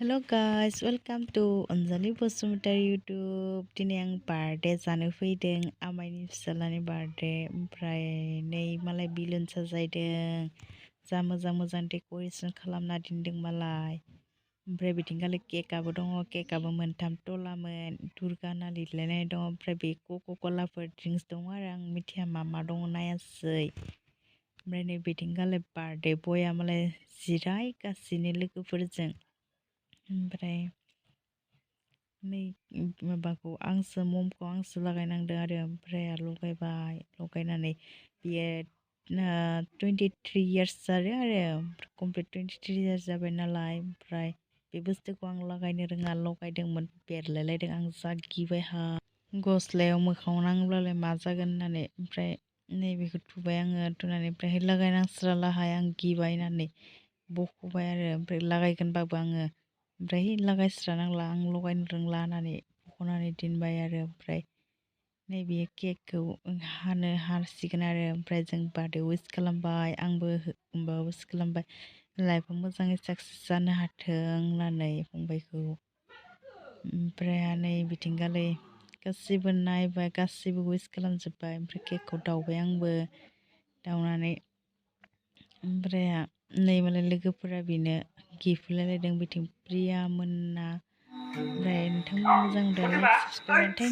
Hello guys, welcome to Anjali Basumatary YouTube. दिनै आं birthday जानो फैदों, आमाइनि फिसालानि बार्थडे। ओमफ्राय नै मालाय बिलुन साजायदों, जा मोजां मोजां डेक'रेसन खालामना दोनदों मालाय। ओमफ्राय बिथिंगालि केकआबो दङ, केकआबो मोनथाम तलामोन, दुर्गा होनना लिरलायनाय दङ। ओमफ्राय बे क'का-कलाफोर ड्रिंक्स दङ आरो आं मिथिया मा दङ नायासै। ओमफ्राय नै बिथिंगालि बार्थडे बया मालाय जिरायगासिनो लोगोफोरजों। ओमफ्राय नै माबाखौ ममखौ आंसो लागायनांदों आरो ओमफ्राय लगायबाय, लगायनानै बियो 23 इयार्स जादों आरो कमप्लिट 23 इयार्स जाबाय नालाय। ओमफ्राय बे बुस्थुखौ आं लागायनो रोङा, लगायदोंमोन बेरलायलायदों, आं जा गिबायहा गस्लायाव मोखाङाव नांब्लालाय मा जागोन होननानै। ओमफ्राय नैबेखौ थुबाय आङो, थुनानै ओमफ्राय लागायनांस्रालाहाय आं गिबाय होननानै बख'बाय आरो ओमफ्राय लागायगोनबाबो आङो ओमफ्राय लागायस्रानांला, आं लगायनो रोंला होननानै बख'नानै दोनबाय आरो। ओमफ्राय नैबे केकखौ हासिगोन आरो ओमफ्राय जों बार्थडे उइस खालामबाय, आंबो उइस खालामबाय, लाइफआव मोजाङै साक्सेस जानो हाथों होननानै फंबायखौ। ओमफ्राय नै बिथिंगालै गासैबो नायबाय, गासैबो उइस खालामजोब्बाय। ओमफ्राय केकखौ दावबाय आंबो, दावनानै ओमफ्राय नै मालाय लोगोफोरा बेनो गिफ्ट होलायलायदों, बिथिं प्रिया मोनना। ओमफ्राय नोंथांमोना मोजां मोनदों लाइक साबसक्राइब थेंक